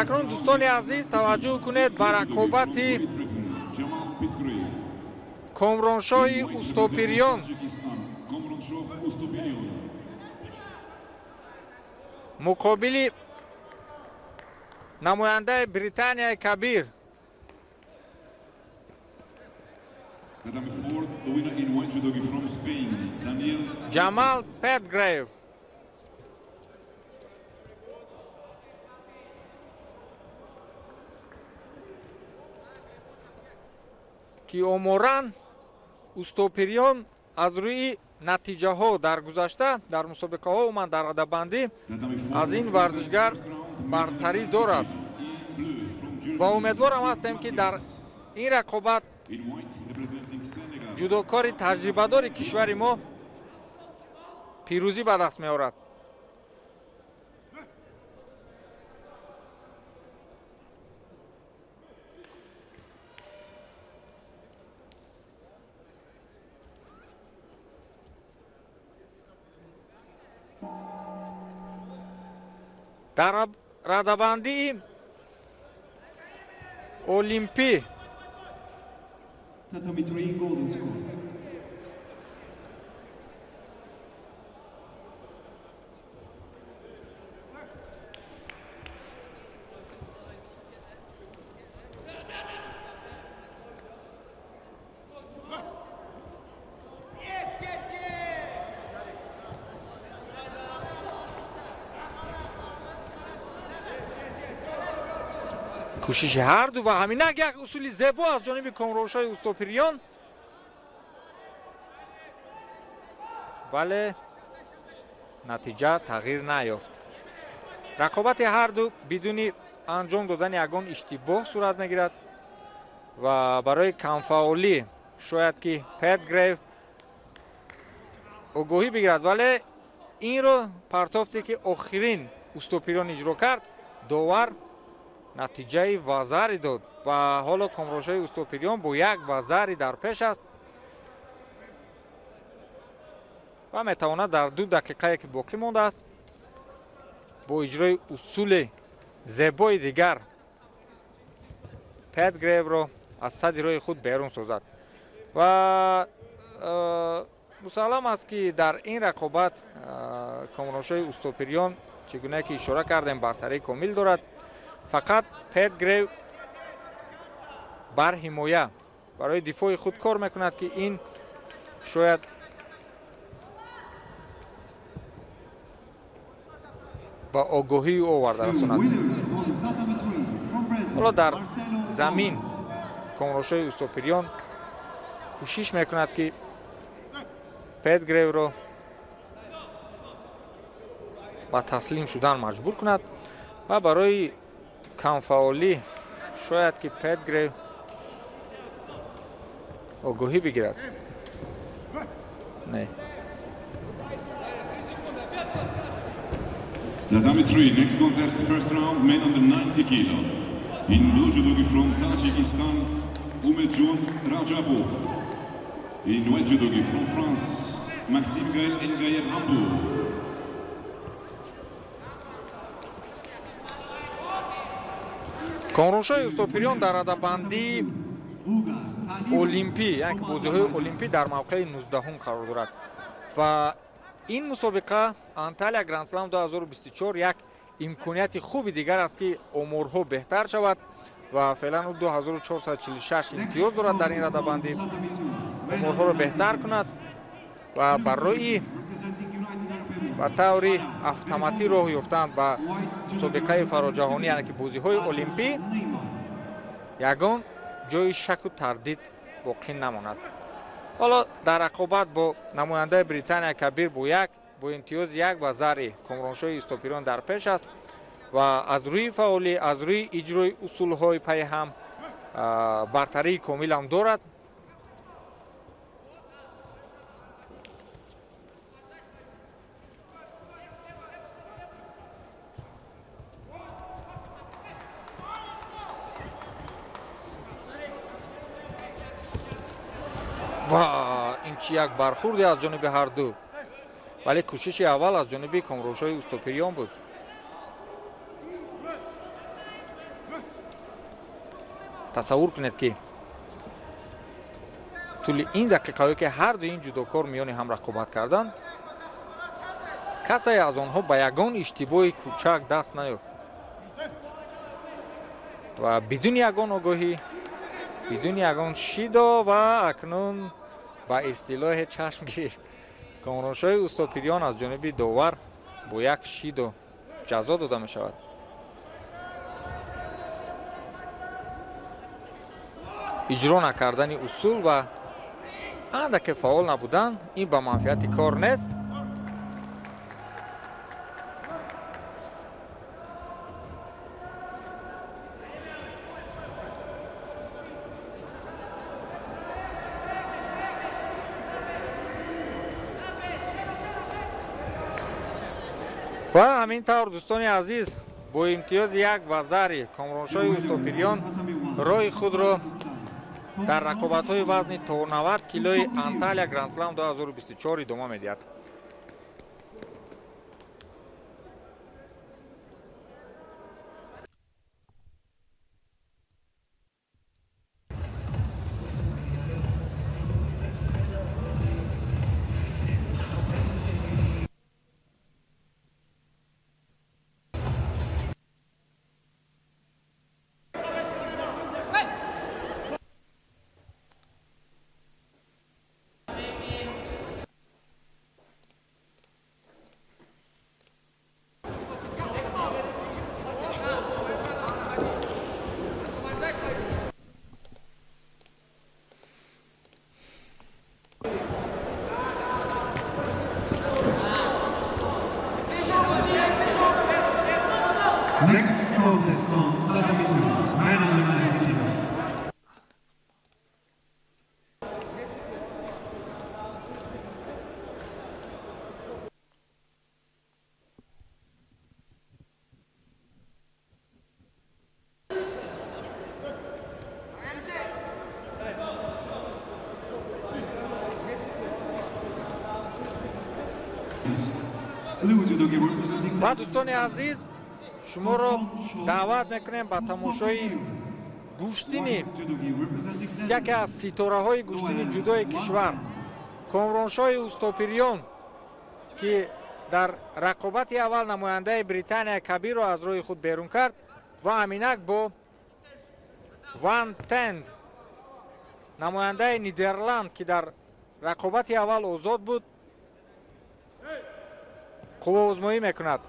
Акнун, дӯстони азиз, таваҷҷӯҳ кунед ба рақобати Комроншоҳи Устопириён муқобили намояндаи Британияи Кабир. Ҷамал Петгрейв. Ки оморан Устопириён аз рӯи натиҷаҳо дар гузашта дар мусобиқаҳо, умуман дар радабандӣ аз ин варзишгар бартарӣ дорад ва умедворам ҳастем, ки дар ин рақобат ҷудокори таҷрибадори кишвари мо пирӯзӣ ба даст меорад. Дар радабандии олимпӣ Tatami 3, golden score. Кӯшиши ҳарду ва ҳаминак як усули зебо аз ҷониби Комроншоҳи Устопириён, вале натиҷа тағйир наёфт. Рақобати ҳарду бидуни анҷом додани ягон иштибоҳ сурат мегирад ва барои камфаъолӣ шояд ки Петгрейв огоҳӣ бигирад, вале инро партофте, ки охирин Устопириён иҷро кард, довар натиҷаи вазари дод ва ҳоло Комроншоҳи Устопириён бо як вазари дар пеш аст ва метавонад дар 2 дақиқае, ки боқӣ мондааст, бо иҷрои усули зебои дигар Петгревро аз садди роҳи худ берун созад. Ва мусаллам аст, ки дар ин рақобат Комроншоҳи Устопириён, чӣ гуна ки ишора кардем, бартарии комил дорад. Фақат Петгрев бар ҳимоя барои дифои худ кор мекунад, ки ин шояд ба огоҳии ӯ оварда расонад. Ҳоло дар замин Комроншоҳи Устопириён кӯшиш мекунад, ки Петгревро ба таслим шудан маҷбур кунад ва барои камфаъолӣ шояд ки Петгрев огоҳӣ бигирад. Не. Tatami 3, next contest, first round, men under 90 kilo. In blue judogi from Tajikistan, Umedjun Rajabov. In white judogi from France, Maxime Gaël Ngayev Hambourg. Комроншоҳи Устопириён дар радабандии олимпӣ, яъне ки бозиҳои олимпӣ, дар мавқеи 19-ум қарор дорад ва ин мусобиқа Анталия Грандслам 2024 як имконияти хуби дигар аст, ки оморҳо беҳтар шавад ва феълан ӯ 2446 имтиёз дорад. Дар ин радабандӣ оморҳоро беҳтар кунад ва барои ба таври автоматӣ роҳ ёфтан ба мусобиқаи фароҷаҳонӣ, яъне ки бозиҳои олимпӣ, ягон ҷои шаку тардид боқӣ намонад. Ҳоло дар рақобат бо намояндаи Британия Кабир бо имтиёзи як вазари Комроншоҳи Устопириён дар пеш аст ва аз рӯи фаъолӣ, аз рӯи иҷрои усулҳои пайҳам бартарии комилам дорад. Ва ин чи як бархурде аз ҷониби ҳарду, вале кӯшиши аввал аз ҷониби Комроншоҳи Устопириён буд. Тасаввур кунед, ки тӯли ин дақиқаҳое, ки ҳар ду ин ҷудокор миёни ҳам рақобат карданд, касе аз онҳо ба ягон иштибоҳи кӯчак даст наёфт ва бидуни ягон огоҳӣ, бидуни ягон шидо ва акнун ба истилоҳе чашм гирифт. Комроншоҳи Устопириён аз ҷониби довар бо як шидо ҷазо дода мешавад. Иҷро накардани усул ва андаке фаъол набудан ин ба манфиати кор нест. Ва ҳамин тавр, дӯстони азиз, бо имтиёзи як вазари Комроншоҳи Устопириён роҳи худро дар рақобатҳои вазни то 90 килои Анталия Грандслам 2024 идома медиҳад. Next contest on tatami 2, men under 90 kilos. Ва дӯстони азиз, шуморо даъват мекунем ба тамошои гӯштини яке аз ситораҳои гӯштини ҷудои кишвар, Комроншоҳи Устопириён, ки дар рақобати аввал намояндаи Британияи Кабирро аз роҳи худ берун кард ва аминак бо Ван Тенд, намояндаи Нидерланд, ки дар рақобати аввал озод буд, қувваозмоӣ мекунад.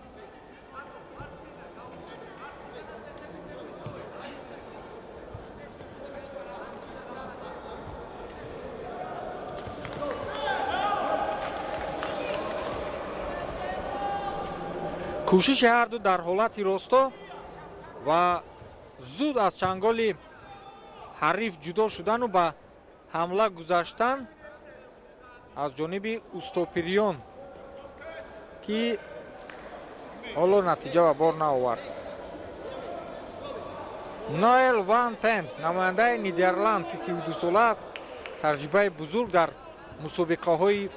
Кӯшиши ҳарду дар ҳолати росто ва зуд аз чанголи ҳариф ҷудо шудану ба ҳамла гузаштан аз ҷониби Устопириён, ки ҳоло натиҷа ба бор наовард. Ноэл Ван Тент, намояндаи Нидерланд, ки 32сола аст, таҷрибаи бузург дар мусобиқаҳои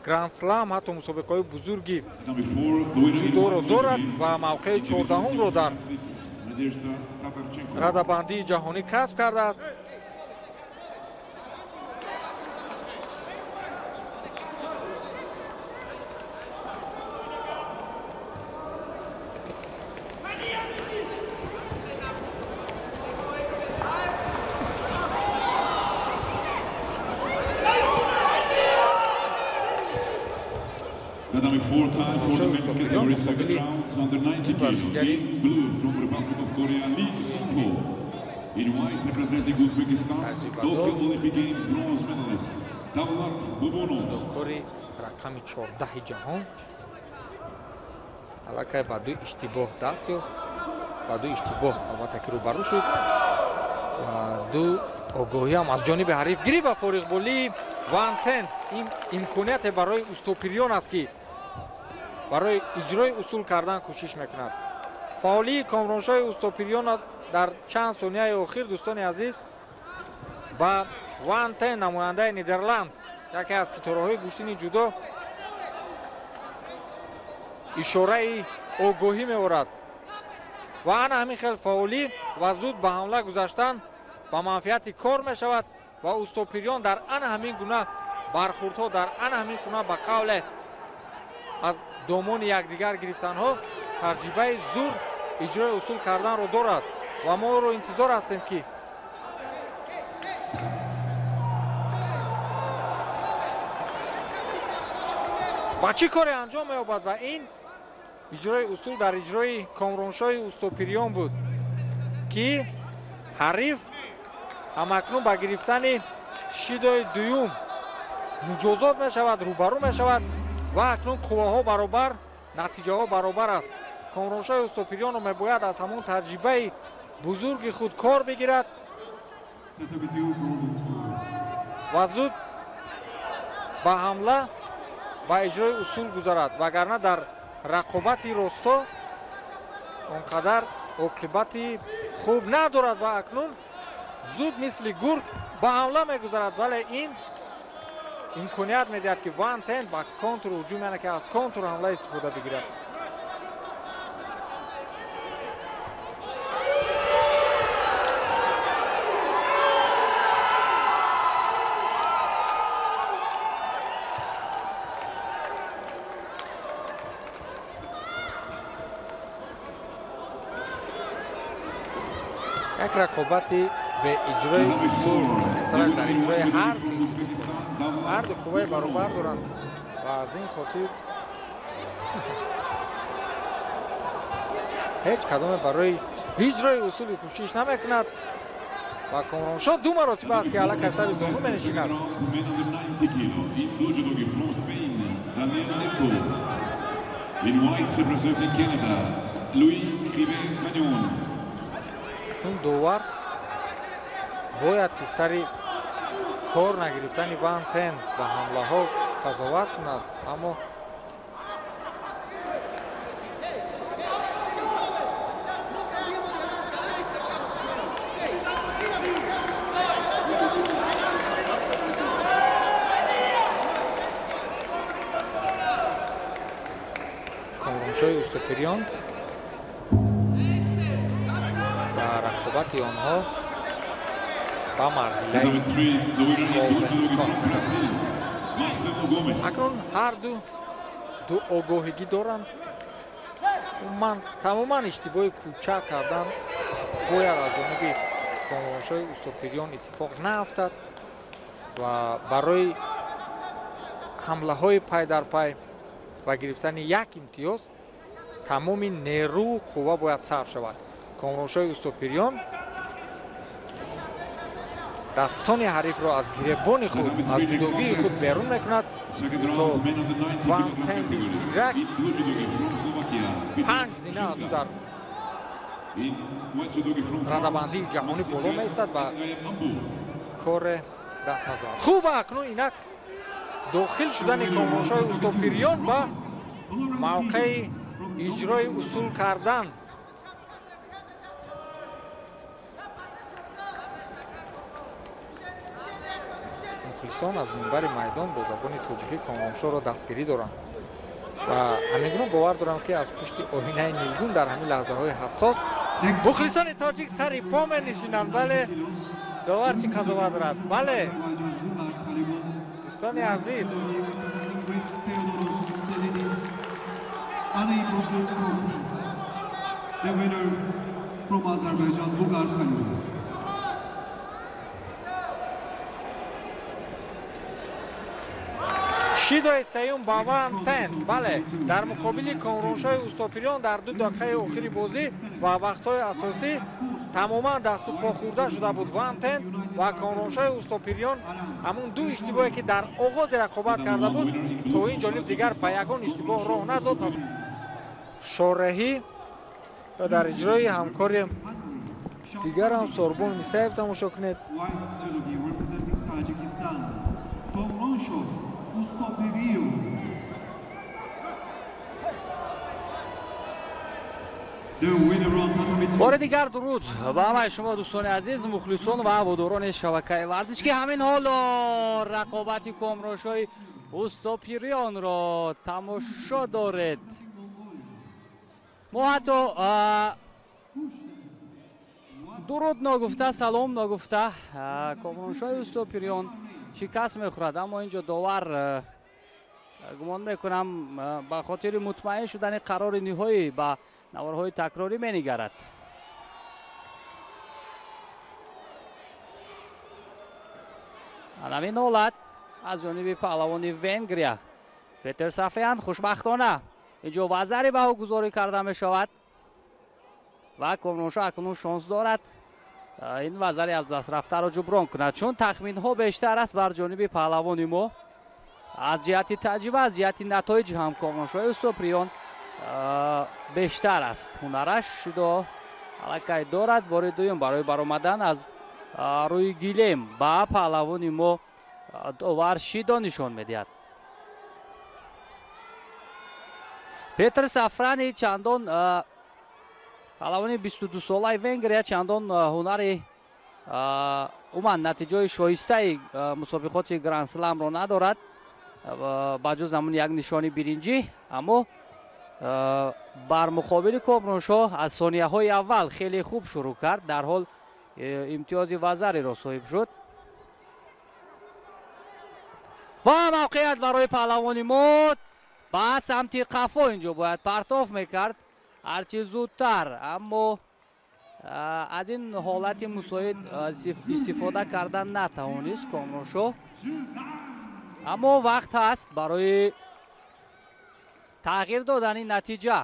Грандслам, ҳатто мусобиқаҳои бузурги ҷудоро дорад ва мавқеи 14-умро дар радабандии ҷаҳонӣ касб кардааст. Tatami 4 time for the men's category second round under 90 kilo. In blue from Republic of Korea, Lee Sung-ho. In white representing Uzbekistan, Tokyo Olympic Games bronze medalist Davlat Bobonov. Кори рақами 14 ҷаҳон аллакай ба ду иштибоҳ даст ёфт, ба ду иштибоҳ албатта ки рӯбарӯ шуд, ду огоҳиам аз ҷониби ҳариф гирифт ва фориғболии Ван Тент ин имконияте барои Устопириён аст, ки барои иҷрои усул кардан кӯшиш мекунад. Фаъолии Комроншоҳи Устопириён дар чанд сонияи охир, дӯстони азиз, ба Ван Тен, намояндаи Нидерланд, яке аз ситораҳои гӯштини ҷудо, ишораи огоҳӣ меорад ва ана ҳамин хел фаъолӣ ва зуд ба ҳамла гузаштан ба манфиати кор мешавад ва Устопириён дар ана ҳамин гуна бархӯрдҳо, дар ана ҳамин гуна ба қавле аз домони якдигар гирифтанҳо таҷрибаи зур иҷрои усул карданро дорад ва мо ӯро интизор ҳастем, ки ба чӣ коре анҷом меёбад. Ва ин иҷрои усул дар иҷрои Комроншоҳи Устопириён буд, ки ҳариф ҳамакнун ба гирифтани шидои дуюм муҷозот мешавад, рӯбарӯ мешавад ва акнун қувваҳо баробар, натиҷаҳо баробар аст. Комроншоҳи Устопириёнро мебояд аз ҳамон таҷрибаи бузурги худ кор бигирад ва зуд ба ҳамла, ба иҷрои усул гузарад, вагарна дар рақобати росто он қадар оқибати хуб надорад. Ва акнун зуд мисли гург ба ҳамла мегузарад, вале ин имконият медиҳад, ки Ван Тен ба контрҳуҷум, яъне ки аз контрҳамла истифода бигирад. Як рақобати беиҷрои усул дар иҷрои ҳар ду қувваи баробар доранд ва аз ин хотир ҳеҷ кадоме барои иҷрои усули кӯшиш намекунад ва Комроншоҳ ду маротиба аст, ки аллакай сари зону менишинад. Акнун довар бояд ки сари кор нагирифтани Ван Тен ба ҳамлаҳо қазоват кунад, аммо Комроншоҳи Устопириён ва рақобати онҳо ба марҳилаи. Акнун ҳар ду ду огоҳигӣ доранд. Тамоман иштибоҳи кӯчак кардан бояд аз ҷониби Комроншоҳи Устопириён иттифоқ наафтад ва барои ҳамлаҳои пай дар пай ва гирифтани як имтиёз тамоми нерӯ қувва бояд сарф шавад. Комроншоҳи Устопириён дастони ҳарифро аз гиребони худ, аз ҷудогии худ берун мекунад, то Ван Тенги зирак 5 зина аз ӯ дар радабандии ҷаҳонӣ боло меистад ва коре даст назанад. Хуб, акнун инак дохил шудани Комроншоҳи Устопириён ба мавқеи иҷрои усул кардан. Мухлисон аз минбари майдон бо забони тоҷикӣ Комроншоҳро дастгирӣ доранд ва ҳамин гуна бовар дорам, ки аз пушти оинаи нилгун дар ҳамин лаҳзаҳои ҳассос мухлисони тоҷик сари по менишинанд. Бале, довар чӣ қазоват дорад? Бале, дӯстони азиз, шидои сеюм ба Ван Тен. Бале, дар муқобили Комроншоҳи Устопириён дар 2 дақиқаи охири бозӣ ва вақтҳои асосӣ тамоман дасту по хӯрда шуда буд Ван Тен ва Комроншоҳи Устопириён ҳамун ду иштибоҳе, ки дар оғози рақобат карда буд, то ин ҷониб дигар ба ягон иштибоҳ роҳ надод. Шореҳӣ ва дар иҷрои ҳамкори дигарам Сорбон Мисаев тамошо кунед. Бори дигар дуруд ба ҳамаи шумо дӯстони азиз, мухлисон ва ҳаводорони шабакаи варзиш, ки ҳамин ҳоло рақобати Комроншоҳи Устопирионро тамошо доред. Мо ҳатто Дуруд ногуфта, салом ногуфта, Комроншоҳи Устопириён шикаст мехӯрад, аммо инҷо довар гумон мекунам ба хотири мутмаин шудани қарори ниҳоӣ ба наворҳои такрорӣ менигарад. Ҳамин ҳолат аз ҷониби паҳлавони Венгрия Петер Сафрян хушбахтона инҷо вазари баҳогузорӣ карда мешавад ва Комроншоҳ акнун шонс дорад ин вазари аз даст рафтаро ҷуброн кунад, чун тахминҳо бештар аст бар ҷониби паҳлавони мо. Аз ҷиҳати таҷриба, аз ҷиҳати натоиҷ ҳам Комроншоҳи Устопириён бештар аст. Ҳунараш шудо аллакай дорад. Бори дуюм барои баромадан аз рӯи гилем ба паҳлавони мо довар шидо нишон медиҳад. Петр Сафрани чандон паҳлавони 22-солаи Венгрия чандон ҳунари умуман натиҷаи шоистаи мусобиқоти Гранд-Сламро надорад, ба ҷуз ҳамун як нишони биринҷӣ, аммо бар муқобили Комроншоҳ аз сонияҳои аввал хеле хуб шурӯъ кард, дарҳол имтиёзи вазариро соҳиб шуд. Ва мавқеият барои паҳлавони мо ба самти қафо инҷо бояд партоф мекард ҳарчи зудтар, аммо аз ин ҳолати мусоид истифода кардан натавонист Комроншоҳ. Аммо вақт ҳаст барои тағйир додани натиҷа.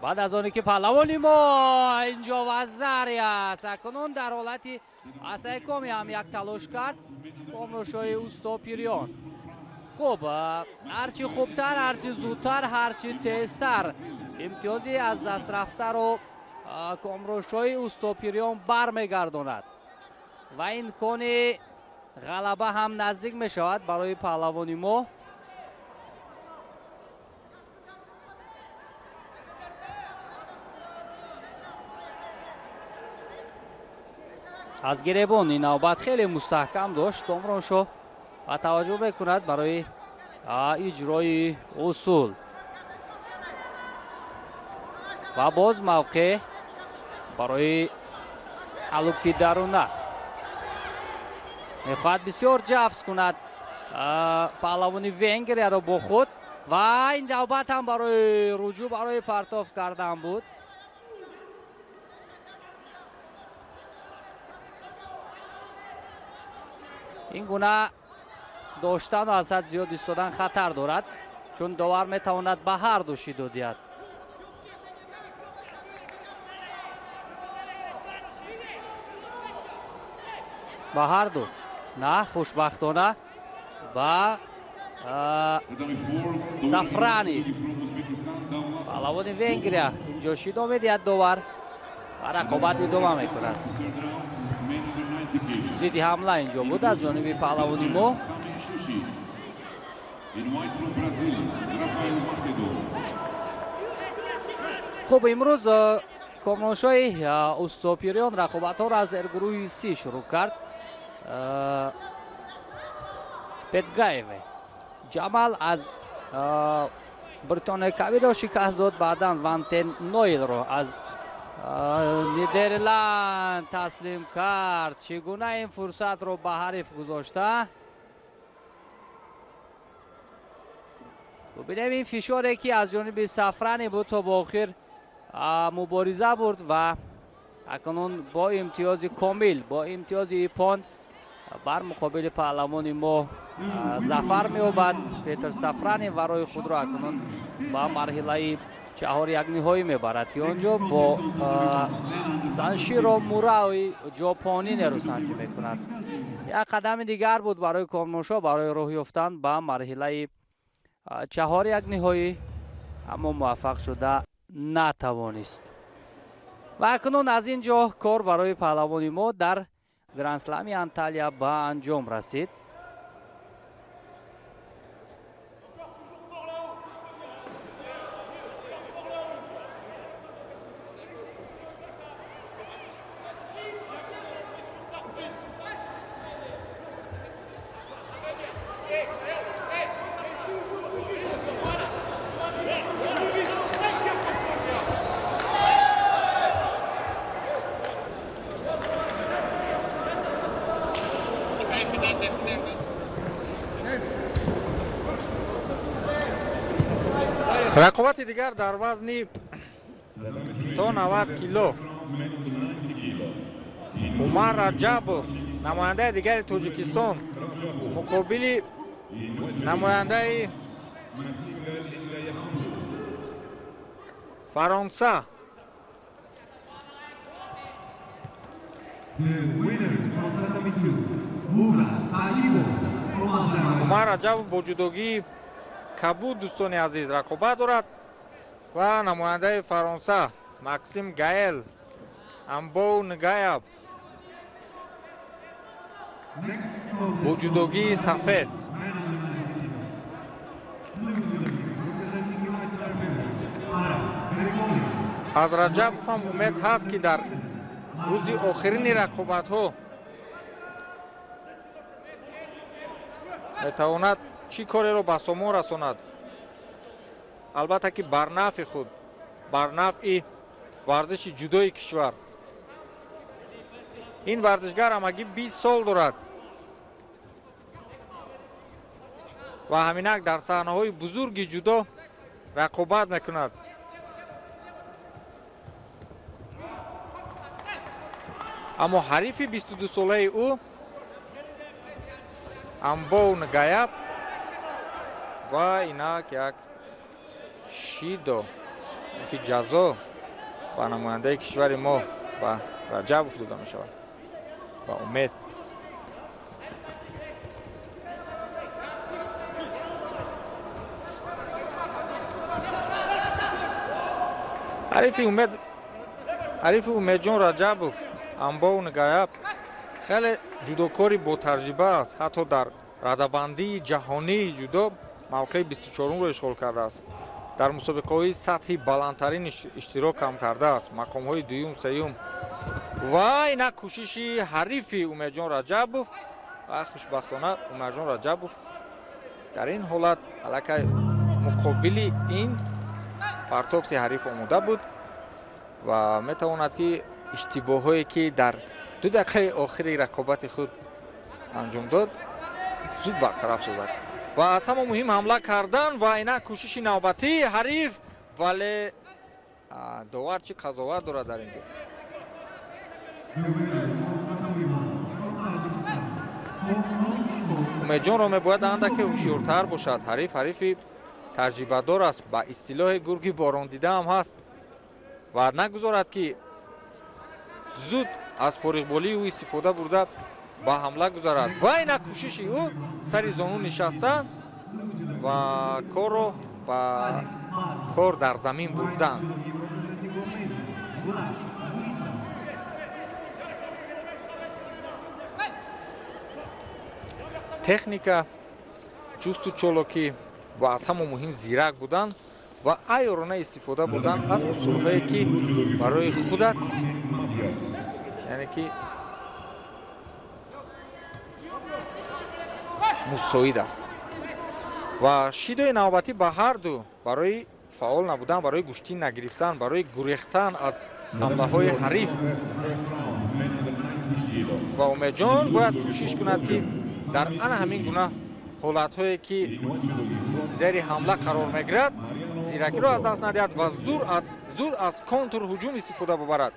Баъд аз оне ки паҳлавони мо инҷо вазари аст, акнун дар ҳолати асайкоми ҳам як талош кард Комроншоҳи Устопириён. Хуб, ҳарчи хубтар, ҳарчи зудтар, ҳарчи тезтар имтиёзи аз даст рафтаро Комроншоҳи Устопириён бармегардонад ва имкони ғалаба ҳам наздик мешавад барои паҳлавони мо. Аз гиребон ин навбат хеле мустаҳкам дошт Комроншоҳ ва таваҷҷӯҳ мекунад барои иҷрои усул. Ва боз мавқеъ барои алуки даруна. Мехоҳад бисёр ҷафз кунад паҳлавони Венгрияро бо худ ва ин навбат ҳам барои руҷӯъ, барои партоф кардан буд. Ин гуна доштану аз ҳад зиёд истодан хатар дорад, чун довар метавонад ба ҳар ду шидо диҳад. Ба ҳар ду на, хушбахтона ба Сафрани паҳлавони Венгрия инҷо шидо медиҳад довар ва рақобат идома мекунад. Зидди ҳамла инҷо буд аз ҷониби паҳлавони мо. Хуб, имрӯз Комроншоҳи Устопириён рақобатҳоро аз зергурӯҳи Си шурӯъ кард. Петгаеве Ҷамал аз Бритониёи Кабирро шикаст дод, баъдан Вантен Нойлро аз Нидерланд таслим кард. Чӣ гуна ин фурсатро ба ҳариф гузошта? Бубинем ин фишоре ки аз ҷониби Сафрани буд то ба охир мубориза бурд ва акнун бо имтиёзи комил, бо имтиёзи ипон бар муқобили паҳлавони мо зафар меёбад Петр Сафрани ва роҳи худро акнун ба марҳилаи чаҳор як ниҳоӣ мебарад, ки он ҷо бо Санширо Мураои ҷопонӣ нерӯсанҷӣ мекунад. Як қадами дигар буд барои Комроншоҳ барои роҳ ёфтан ба марҳилаи чаҳор як ниҳоӣ, аммо муваффақ шуда натавонист. Ва акнун аз ин ҷо кор барои паҳлавони мо дар Гранд-Слами Анталия ба анҷом расид. Рақобати дигар дар вазни то 90 кило. Умар Раҷабов, намояндаи дигари Тоҷикистон, муқобили намояндаи Фаронса. Умар Раҷабов бо ҷудогии кабуд, дӯстони азиз, рақобат дорад ва намояндаи Фаронса Максим Гаэл Амбоу Нгаяб бо ҷудогии сафед. Аз Раҷабов ҳам умед ҳаст, ки дар рӯзи охирини рақобатҳо метавонад чӣ кореро ба сомон расонад. Албатта ки бар нафъи худ, бар нафъи варзиши ҷудои кишвар. Ин варзишгар ҳамагӣ 20 сол дорад ва ҳаминак дар саҳнаҳои бузурги ҷудо рақобат мекунад. Аммо ҳарифи 22-солаи ӯ Амбоу Нгаяб ва инак як шидо ки ҷазо ба намояндаи кишвари мо, ба Раҷабов дода мешавад ва Умед. Ҳарифи Умедҷон Раҷабов Амбоу Нгаяб хеле ҷудокори ботаҷриба аст. Ҳатто дар радабандии ҷаҳонии ҷудо мавқеи 24-умро ишғол кардааст. Дар мусобиқаҳои сатҳи баландтарин иштирок ҳам кардааст, мақомҳои дуюм, сеюм. Ва инак кӯшиши ҳарифи Умедҷон Раҷабов ва хушбахтона Умедҷон Раҷабов дар ин ҳолат аллакай муқобили ин партофти ҳариф омода буд ва метавонад ки иштибоҳое ки дар 2 дақиқаи охири рақобати худ анҷом дод зуд бартараф созад. Ва аз ҳама муҳим ҳамла кардан ва инак кӯшиши навбатии ҳариф, вале довар чӣ қазоват дорад дар ин ҷо? Умедҷонро мебояд андаке ҳушёртар бошад. Ҳариф ҳарифи таҷрибадор аст, ба истилоҳи гурги борондида ҳам ҳаст ва нагузорад ки зуд аз фориғболии ӯ истифода бурда ба ҳамла гузарад. Ва инак кӯшиши ӯ сари зону нишаста ва корро ба кор дар замин бурдан. Техника, ҷусту чолокӣ ва аз ҳама муҳим зирак будан ва айёрона истифода бурдан аз усулҳое ки барои худат, яъне ки мусоид аст. Ва шидои навбатӣ ба ҳар ду барои фаъол набудан, барои гӯштӣ нагирифтан, барои гурехтан аз ҳамлаҳои ҳариф. Ва Умедҷон бояд кӯшиш кунад ки дар ана ҳамин гуна ҳолатҳое ки зери ҳамла қарор мегирад, зиракиро аз даст надиҳад ва зуд аз контрҳуҷум истифода бубарад.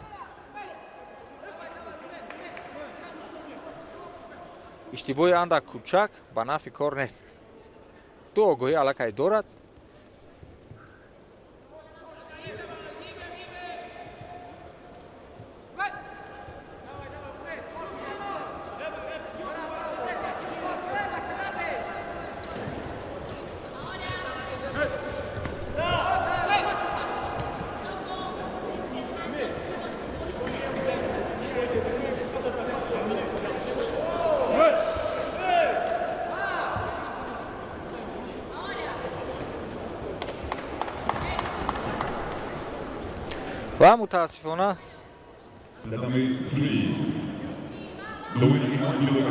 Иштибоҳи андак кӯчак ба нафъи кор нест. Ду огоҳӣ аллакай дорад. Ва мутаассифона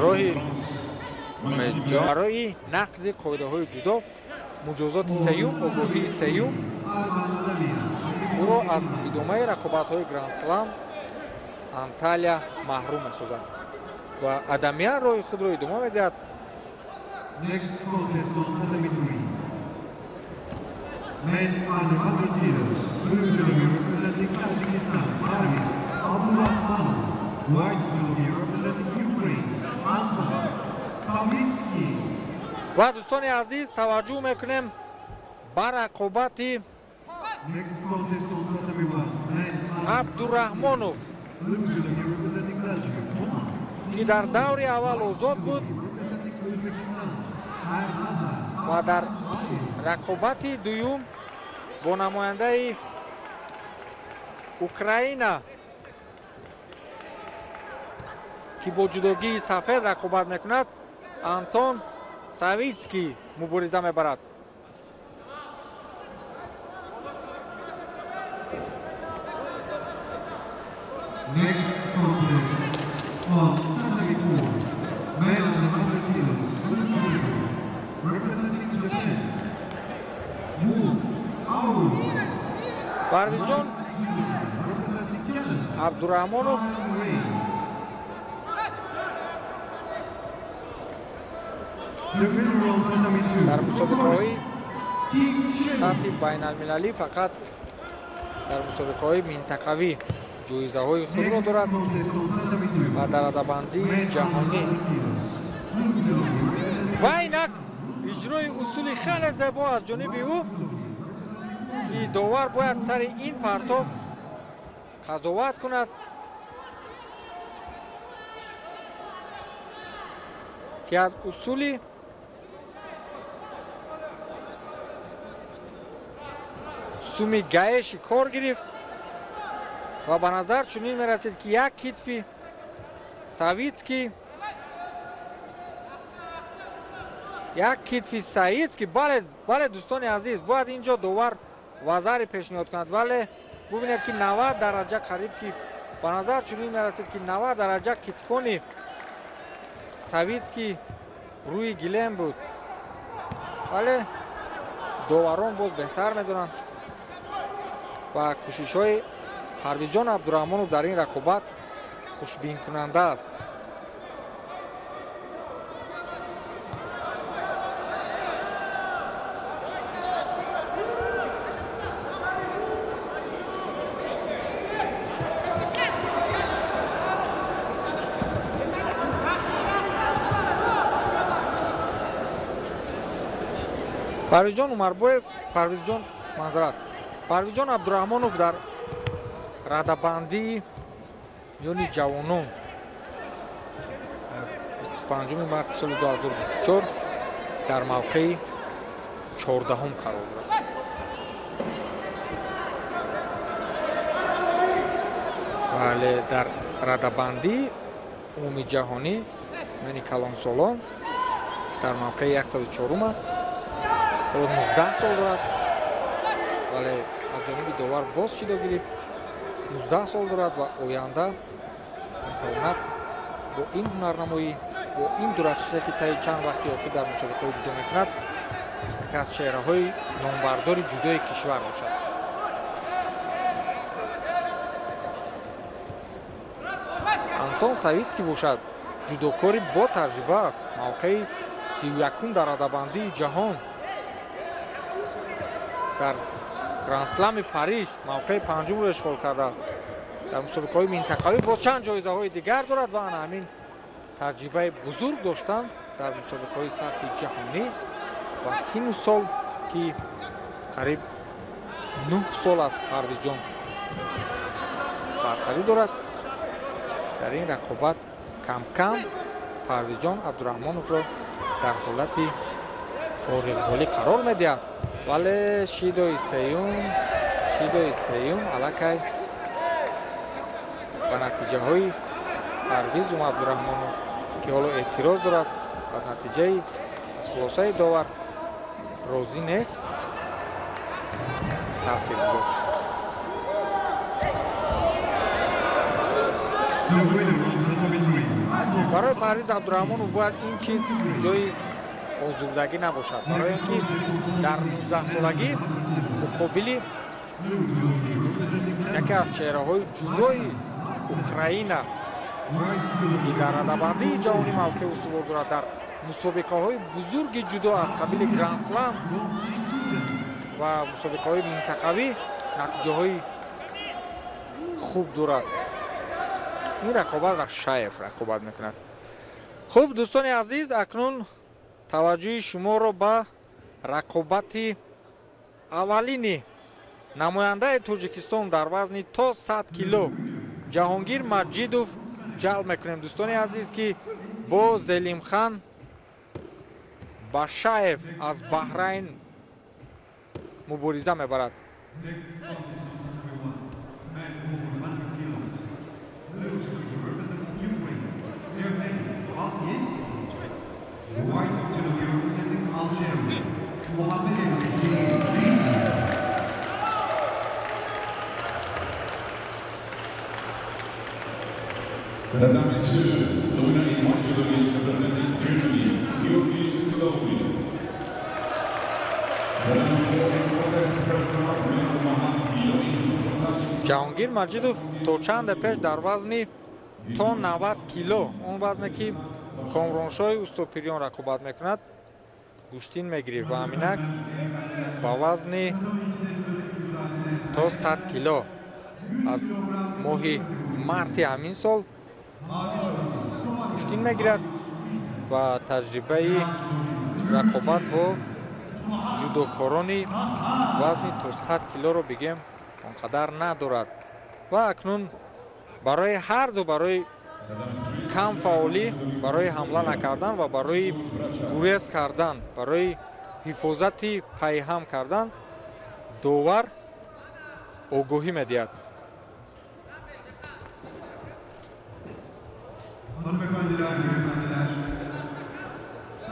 роҳи барои нақзи қоидаҳои ҷудо муҷозоти сеюм, огоҳии сеюм ӯро аз идомаи рақобатҳои Гранд-слам Анталия маҳрум месозад ва Адамиян роҳи худро идома медиҳад. Men under 100 kilos, blue judogi representing Tajikistan, Parviz Abdurrahmanov. White judogi representing Ukraine, Anton Savitsky. Ва, дӯстони азиз, таваҷҷӯҳ мекунем ба рақобати Next contest on tatami one, men under Абдураҳмонов, blue judogi representing Belgium, Thomas. ки дар даври аввал озод буд Representing Uzbekistan, Arnaza ва дар рақобати дуюм бо намояндаи Украина, ки бо ҷудогии сафед рақобат мекунад, Антон Савитский мубориза мебарад. Next contest on tatami 4, men under 100 kilos, blue judogi representing Japan, Mu Aru. Парвизҷон Representing Canada, Абдураҳмонов Kyle Rains. The winner on tatami 2, дар мусобиқаҳои King Shen. сатҳи байналмилалӣ, фақат дар мусобиқаҳои минтақавӣ ҷоизаҳои худро Next дорад contest on tatami 2, ва дар радабандии men under ҷаҳонӣ. 100 kilos, blue judogi representing Ва инак иҷрои усули хеле зебо аз ҷониби ӯ, ки довар бояд сари ин партов қазоват кунад, ки аз усули суми гаеши кор гирифт ва ба назар чунин мерасид, ки як китфи Савитский, як китфи Саидский. Бале, бале, дӯстони азиз, бояд ин ҷо довар вазари пешниҳод кунад, вале бубинед, ки 90 дараҷа, қариб ки ба назар чунин мерасид, ки 90 дараҷа китфони Савитский рӯи гилем буд, вале доварон боз беҳтар медонанд ва кӯшишҳои Парвизҷон Абдураҳмонов дар ин рақобат хушбинкунанда аст. Парвизҷон Умарбоев, Парвизҷон, маъзарат, Парвизҷон Абдураҳмонов дар радабандии миёни ҷавонон аз 25 марти соли 2024 дар мавқеи 14-ум қарор дорад, вале дар радабандии умумиҷаҳонӣ миёни калонсолон дар мавқеи 104-ум аст. Ҳоло 19 сол дорад, вале аз ҷониби довар боз шидо гирифт. 19 сол дорад ва оянда метавонад бо ин ҳунарнамоӣ, бо ин дурахшише, ки таи чанд вақти охир дар мусобиқаҳои ҷудо мекунад, яке аз чеҳраҳои номбардори ҷудои кишвар бошад. Антон Савитский бошад, ҷудокори бо таҷриба аст, мавқеи 31-ум дар радабандии ҷаҳон, дар Грандслами Париж мавқеи панҷумро ишғол кардааст, дар мусобиқаҳои минтақавӣ боз чанд ҷоизаҳои дигар дорад ва ана ҳамин таҷрибаи бузург доштан дар мусобиқаҳои сатҳи ҷаҳонӣ ва сину сол, ки қариб 9 сол аз Парвизҷон бартарӣ дорад. Дар ин рақобат камкам Парвизҷон Абдураҳмоновро дар ҳолати фориғҳолӣ қарор медиҳад, вале шидои сеюм аллакай ба натиҷаҳои Парвиз Абдураҳмонов, ки ҳоло эътироз дорад, аз натиҷаи, аз хулосаи довар розӣ нест, таъсир гузошт. The winner on tatami 3, Anton Барои Парвиз Абдураҳмонов бояд ин чиз ҷои озурдагӣ набошад, барои ин ки дар 19-солагӣ муқобили blue judogi representing яке аз чеҳраҳои ҷудои Украина, white ки judogi дар радабандии ҷаҳонӣ мавқеи устувор дорад, дар мусобиқаҳои бузурги ҷудо аз қабили Грандслам ва мусобиқаҳои минтақавӣ натиҷаҳои хуб дорад. Ин рақобат Рашаев рақобат мекунад. Хуб, дӯстони азиз, акнун таваҷҷӯҳи шуморо ба рақобати аввалини намояндаи Тоҷикистон дар вазни то 100 кило Ҷаҳонгир Маҷидов ҷалб мекунем, дӯстони азиз, ки бо Зелимхан Башаев аз Баҳрайн мубориза мебарад. Mesdames, Messieurs, the winner in white judogi representing Germany, Georgi Tsilauri. The round four is contest first round, men over 100 kilo in blue from Tajikistan. Ҷаҳонгир Маҷидов то чанде пеш дар вазни то 90 кило, он вазне ки Комроншоҳи Устопириён рақобат мекунад, гӯштин мегирифт ва ҳаминак ба вазни то 100 кило аз моҳи марти ҳамин сол гӯштин мегирад ва таҷрибаи рақобат бо ҷудокорони вазни то 100 килоро бигем он қадар надорад. Ва акнун барои ҳарду, барои кам фаъолӣ, барои ҳамла накардан ва барои гурез кардан, барои ҳифозати пайҳам кардан довар огоҳӣ медиҳад. Hanımefendiler, beyefendiler,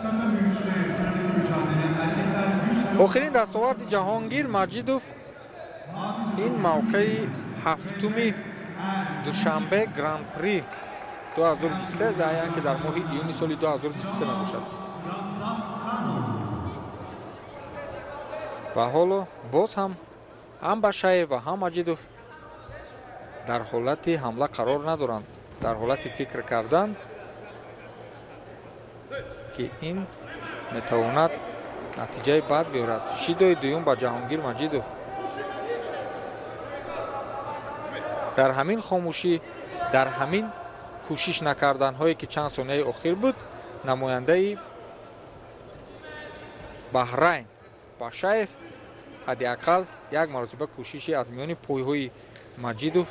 tatami 3'te sıradaki mücadele erkekler 100 Охирин дастоварди Ҷаҳонгир Маҷидов ин мавқеи ҳафтуми Душанбе Гран-при 2023, яъне ки дар моҳи июни соли 2023 мебошад. Ва ҳоло боз ҳам ҳам Башаев ва ҳам Маҷидов дар ҳолати ҳамла қарор надоранд, дар ҳолати фикр кардан, ки ин метавонад натиҷаи бад биёрад. Шидои дуюм ба Ҷаҳонгир Маҷидов. Дар ҳамин хомӯшӣ, дар ҳамин кӯшиш накарданҳое ки чанд сонияи охир буд, намояндаи Баҳрайн Башаев ҳадди ақал як маротиба кӯшиши аз миёни пойҳои Маҷидов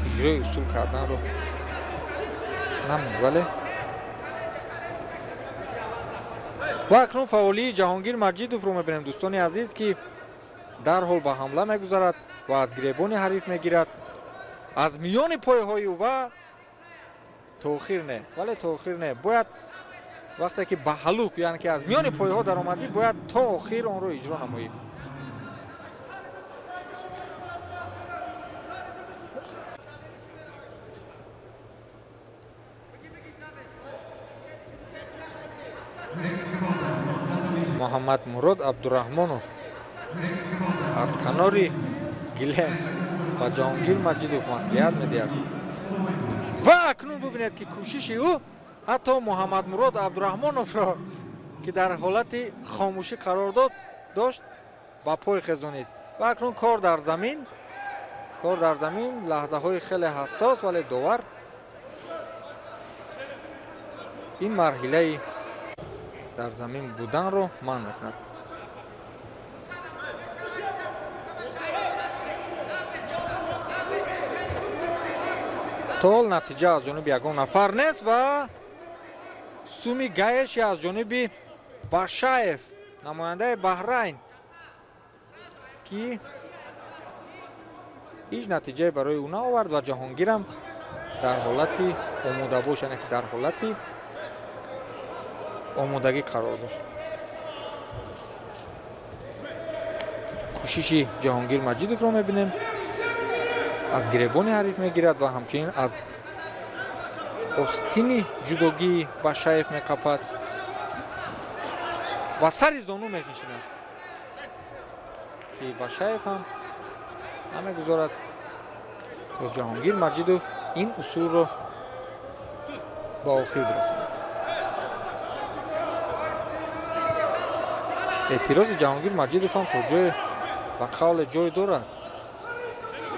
иҷрои усул карданро намуд, вале ва акнун фаъолии Ҷаҳонгир Маҷидовро мебинем, дӯстони азиз, ки дарҳол ба ҳамла мегузарад ва аз гиребони ҳариф мегирад аз миёни пойҳои ӯ ва тоохир не, вале тоохир не, бояд вақте ки ба ҳалук, яъне ки аз миёни пойҳо даромадӣ, бояд то охир онро иҷро намоӣ. Муҳаммад Мурод Абдураҳмонов аз канори гилем ба Ҷаҳонгир Маҷидов маслиҳат медиҳад. Ва акнун бубинед, ки кӯшиши ӯ ҳатто Муҳаммад Мурод Абдураҳмоновро, ки дар ҳолати хомӯшӣ қарор дошт, ба пой хезонид. Ва акнун кор дар замин, кор дар замин, лаҳзаҳои хеле ҳассос, вале довар ин марҳилаи дар замин буданро манъ мекунад. То ҳол натиҷа аз ҷониби ягон нафар нест ва суми гаеши аз ҷониби Башаев, намояндаи Баҳрайн, ки ҳеҷ натиҷае барои ӯ наовард ва Ҷаҳонгирам дар ҳолати омодабош, яъне ки дар ҳолати омодагӣ қарор дошт. Кӯшиши Ҷаҳонгир Маҷидовро мебинем, аз гиребони ҳариф мегирад ва ҳамчунин аз остини ҷудогии Башаев меқапад ва сари зону менишинад, ки Башаев ҳам намегузорад то Ҷаҳонгир Маҷидов ин усулро ба охир бирасонад. Эътирози Ҷаҳонгир Маҷидов ҳам то ҷое ба қавле ҷой дорад.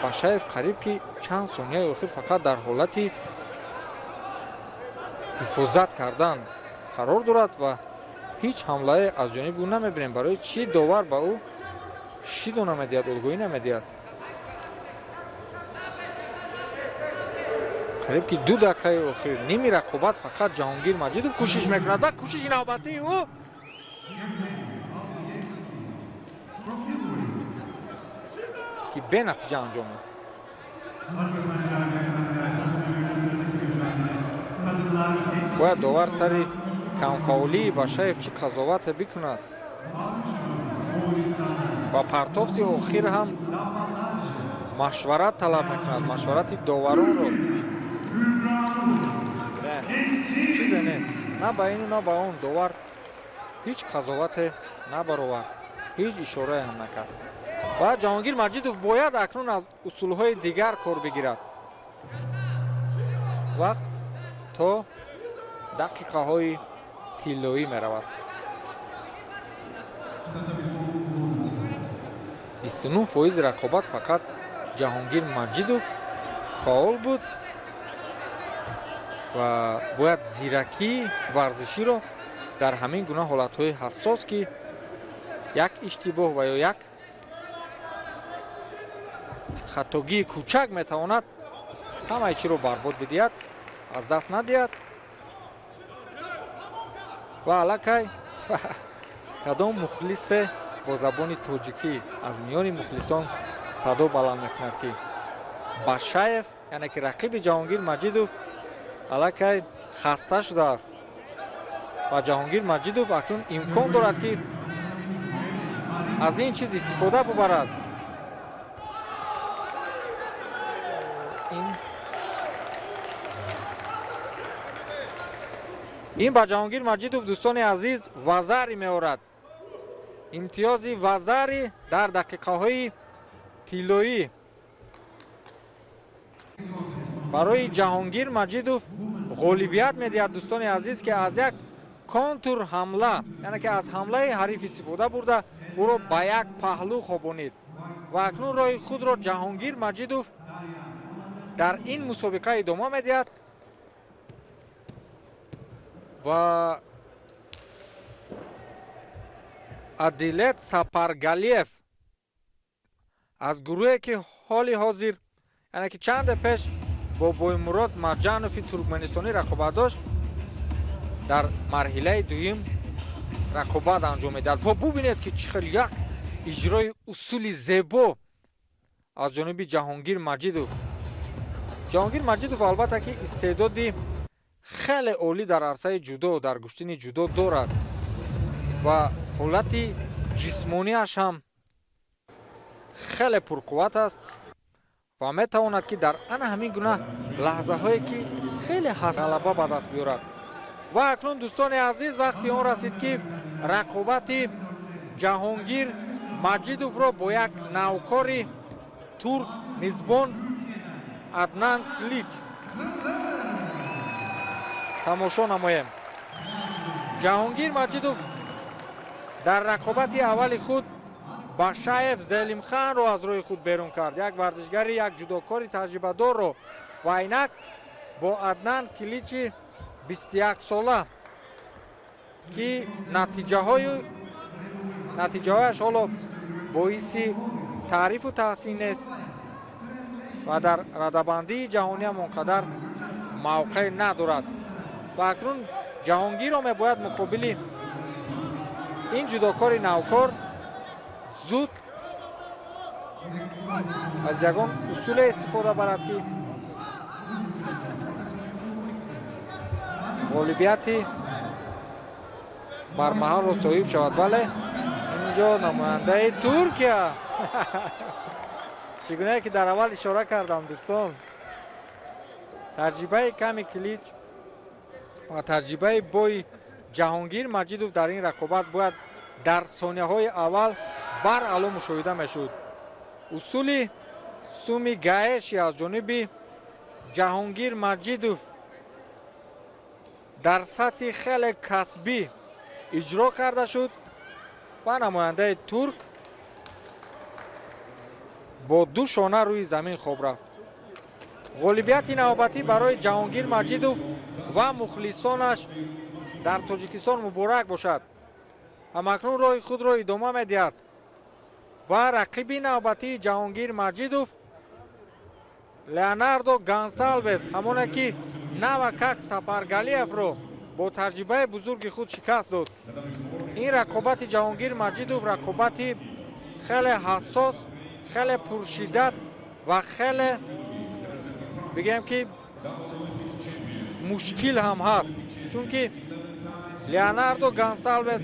Башаев қариб ки чанд сонияи охир фақат дар ҳолати ҳифозат кардан қарор дорад ва ҳеҷ ҳамлае аз ҷониби ӯ намебинем. Барои чӣ довар ба ӯ шидо намедиҳад, огоҳӣ намедиҳад? Қариб ки 2 дақиқаи охир ними рақобат фақат Ҷаҳонгир Маҷидов кӯшиш мекунад ва кӯшиши навбатии ӯ ки бенатиҷа анҷом ёфт. Бояд довар сари камфаъолии Башаев чӣ қазовате бикунад ва партофти охир ҳам машварат талаб мекунад, машварати доваронро. Чизе нест, на ба ину на ба он довар ҳеҷ қазовате набаровард, ҳеҷ ишорае ҳам накард. Ва Ҷаҳонгир Маҷидов бояд акнун аз усулҳои дигар кор бигирад. Вақт то дақиқаҳои тиллоӣ меравад. 29% рақобат фақат Ҷаҳонгир Маҷидов фаъол буд ва бояд зиракии варзиширо дар ҳамин гуна ҳолатҳои ҳассос, ки як иштибоҳ ва ё як хатогии кӯчак метавонад ҳамаи чиро барбод бидиҳад, аз даст надиҳад. Ва аллакай кадом мухлисе бо забони тоҷикӣ аз миёни мухлисон садо баланд мекунад, ки Башаев, яъне ки рақиби Ҷаҳонгир Маҷидов, аллакай хаста шудааст ва Ҷаҳонгир Маҷидов акнун имкон дорад, ки аз ин чиз истифода бубарад. Ин ба Ҷаҳонгир Маҷидов, дӯстони азиз, вазари меорад. Имтиёзи вазари дар дақиқаҳои тиллоӣ барои Ҷаҳонгир Маҷидов ғолибият медиҳад, дӯстони азиз, ки аз як контур ҳамла, яъне ки аз ҳамлаи ҳариф истифода бурда ӯро ба як паҳлӯ хобонид ва акнун роҳи худро Ҷаҳонгир Маҷидов дар ин мусобиқа идома медиҳад ва Адилет Сапаргалиев аз гурӯҳе ки ҳоли ҳозир, яъне ки чанде пеш бо Боймурод Марҷанови туркманистонӣ рақобат дошт, дар марҳилаи дуюм рақобат анҷом медиҳад. Ва бубинед, ки чӣ хел як иҷрои усули зебо аз ҷониби Ҷаҳонгир Маҷидов. Ҷаҳонгир Маҷидов албатта ки истеъдоди хеле олӣ дар арсаи ҷудо, дар гӯштини ҷудо дорад ва ҳолати ҷисмонияш ҳам хеле пурқувват аст ва метавонад, ки дар ана ҳамин гуна лаҳзаҳое, ки хеле ғалаба ба даст биёрад. Ва акнун, дӯстони азиз, вақти он расид, ки рақобати Ҷаҳонгир Маҷидовро бо як навкори турк мизбон Аднан Килич тамошо намоем. Ҷаҳонгир Маҷидов дар рақобати аввали худ Башаев Зелимханро аз роҳи худ берун кард, як варзишгари, як ҷудокори таҷрибадорро, ва инак бо Аднан Киличи 21 сола, ки натиҷаҳояш ҳоло боиси таърифу таҳсин нест ва дар радабандии ҷаҳониам он қадар мавқеъ надорад. Ва акнун Ҷаҳонгирро мебояд муқобили ин ҷудокори навкор зуд аз ягон усуле истифода барад, ки ғолибияти бармаҳалро соҳиб шавад. Бале, инҷо намояндаи Туркия, чӣ гунае ки дар аввал ишора кардам, дӯстон, таҷрибаи ками Килич ва таҷрибаи бои Ҷаҳонгир Маҷидов дар ин рақобат бояд дар сонияҳои аввал баръало мушоҳида мешуд. Усули суми гаэши аз ҷониби Ҷаҳонгир Маҷидов дар сатҳи хеле касбӣ иҷро карда шуд. Ва намояндаи турк бо ду шона рӯи замин хоб рафт. Ғолибияти навбатӣ барои Ҷаҳонгир Маҷидов ва мухлисонаш дар Тоҷикистон муборак бошад. Ҳамакнун роҳи худро идома медиҳад ва рақиби навбатии Ҷаҳонгир Маҷидов Леонардо Гонсалвес, ҳамоне ки навакак Сафаргалиевро бо таҷрибаи бузурги худ шикаст дод. Ин рақобати Ҷаҳонгир Маҷидов рақобати хеле ҳассос, хеле пуршиддат ва хеле бигӯем ки мушкил ҳам ҳаст, чунки Леонардо Гонсалвес,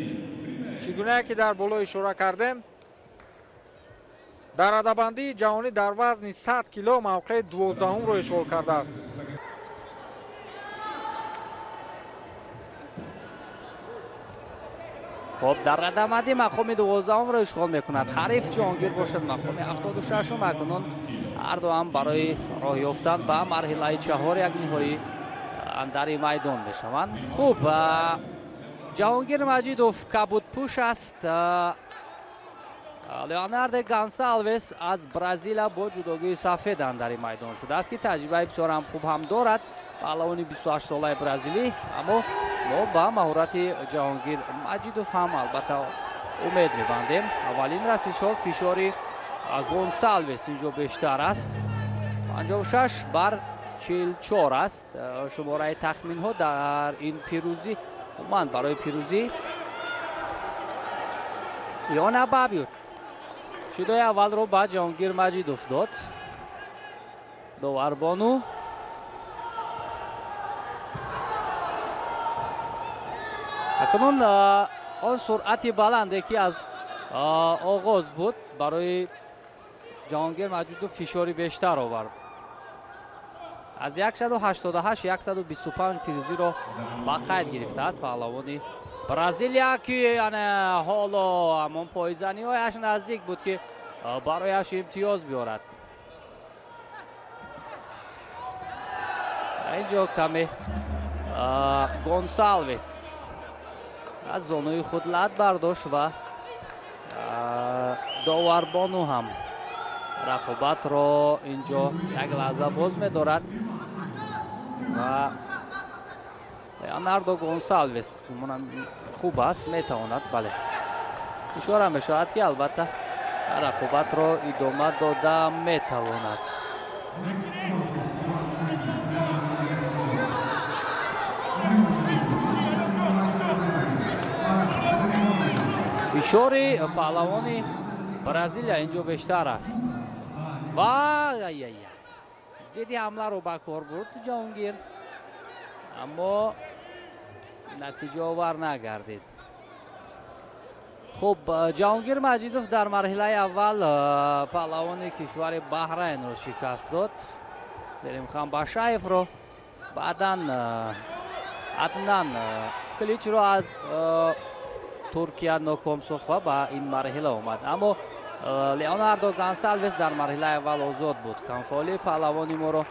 чӣ гунае ки дар боло ишора кардем, дар радабандии ҷаҳонӣ дар вазни 100 кило мавқеи 12-умро ишғол кардааст. Хоб, дар радабандӣ мақоми 12-умро ишғол мекунад. Ҳариф Ҷаҳонгир бошад мақоми 76-ум. Акнун ҳарду ҳам барои роҳ ёфтан ба марҳилаи чаҳор як ниҳоӣ андари майдон мешаванд. Хуб, Ҷаҳонгир Маҷидов кабудпӯш аст. Леонардо Гонсалвес аз Бразилия бо ҷудогии сафед андари майдон шудааст, ки таҷрибаи бисёр ҳам хуб ҳам дорад. Паҳлавони 28-солаи бразилӣ, аммо мо ба маҳорати Ҷаҳонгир Маҷидов ҳам албатта умед мебандем. Аввалин расишҳо фишори Гонсалвес инҷо бештар аст. 56 бар 44 аст. Шумораи тахминҳо дар ин пирӯзӣ, умуман барои пирӯзӣ Иона Бабюр шидои аввалро ба Ҷаҳонгир Маҷидов дод. Доварбону акнун он суръати баланде ки аз оғоз буд барои Ҷаҳонгир Маҷидов фишори бештар овард. Аз 188 125 пирӯзиро ба қайд гирифтааст паҳлавони Бразилия, ки ҳоло ҳамон пойзаниҳояш наздик буд ки барояш имтиёз биёрад. Инҷо каме Гонсалвес аз зонуи худ лат бардошт ва доварбону ҳам рақобатро инҷо як лаҳза боз медорад ва Леонардо Гонсалвес гумонам хуб аст, метавонад, бале. Ишора мешавад ки албатта рақобатро идома дода метавонад. Фишори паҳлавони Бразилия инҷо бештар аст ва зидди ҳамларо ба кор бурд Ҷаҳонгир, аммо натиҷаовар нагардид. Хуб, Ҷаҳонгир Маҷидов дар марҳилаи аввал паҳлавони кишвари Баҳрайнро шикаст дод, Зелимхан Башаевро, баъдан Аднан Киличро аз Туркия ноком сохт ва ба ин марҳила омад. Аммо Леонардо Гонсалвес дар марҳилаи аввал озод буд. Камфаъолии паҳлавони моро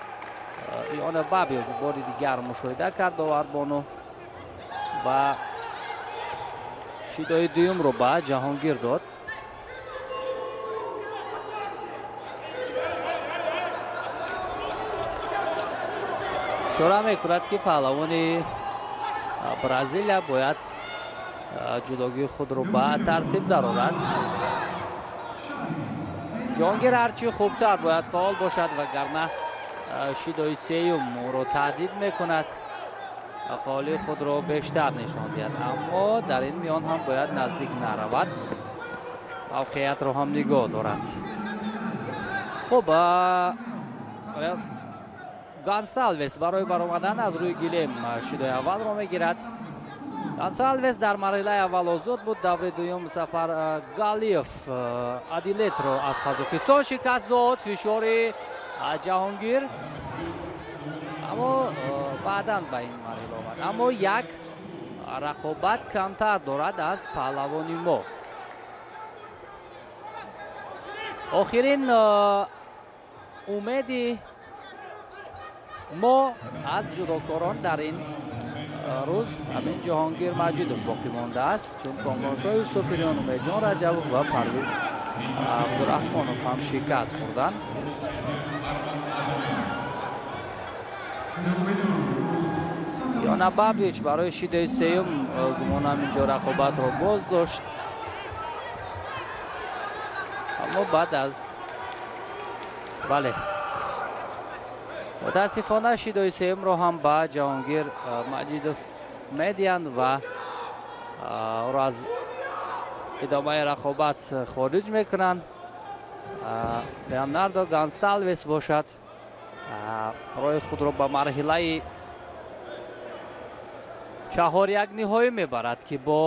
Иона Бабиев бори дигар мушоҳида кард доварбону ва шидои дуюмро ба Ҷаҳонгир дод. Ишора мекунад ки паҳлавони Бразилия бояд ҷудогии худро ба тартиб дарорад. Ҷаҳонгир ҳарчи хубтар бояд фаъол бошад, вагарна шидои сеюм ӯро таҳдид мекунад ва фаъолии худро бештар нишон диҳад. Аммо дар ин миён ҳам бояд наздик наравад, мавқеиятро ҳам нигоҳ дорад. Хуб, Гонсалвес барои баромадан аз рӯи гилем шидои аввалро мегирад. Гонсалвес дар марҳилаи аввал озод буд. Даври дуюм Сафар Галиев Адилетро аз Қазоқистон шикаст дод. Фишори Ҷаҳонгир, аммо баъдан ба ин марҳила омад. Аммо як рақобат камтар дорад аз паҳлавони мо. Охирин умеди мо аз ҷудокорон дар ин Рӯз ҳамин Ҷаҳонгир Маҷидов боқӣ мондааст, чун Комроншоҳи Устопириён, Умедҷон Раҷабов ва Парвиз Абдураҳмонов ҳам шикаст хӯрданд. Яна Бабич барои шидаи сеюм гумонам инҷо рақобатро боз дошт, аммо баъд аз, бале, мутаассифона шидои сеюмро ҳам ба Ҷаҳонгир Маҷидов медиҳанд ва ӯро аз идомаи рақобат хориҷ мекунанд. Леонардо Гонсалвес бошад, роҳи худро ба марҳилаи чаҳоряк ниҳоӣ мебарад, ки бо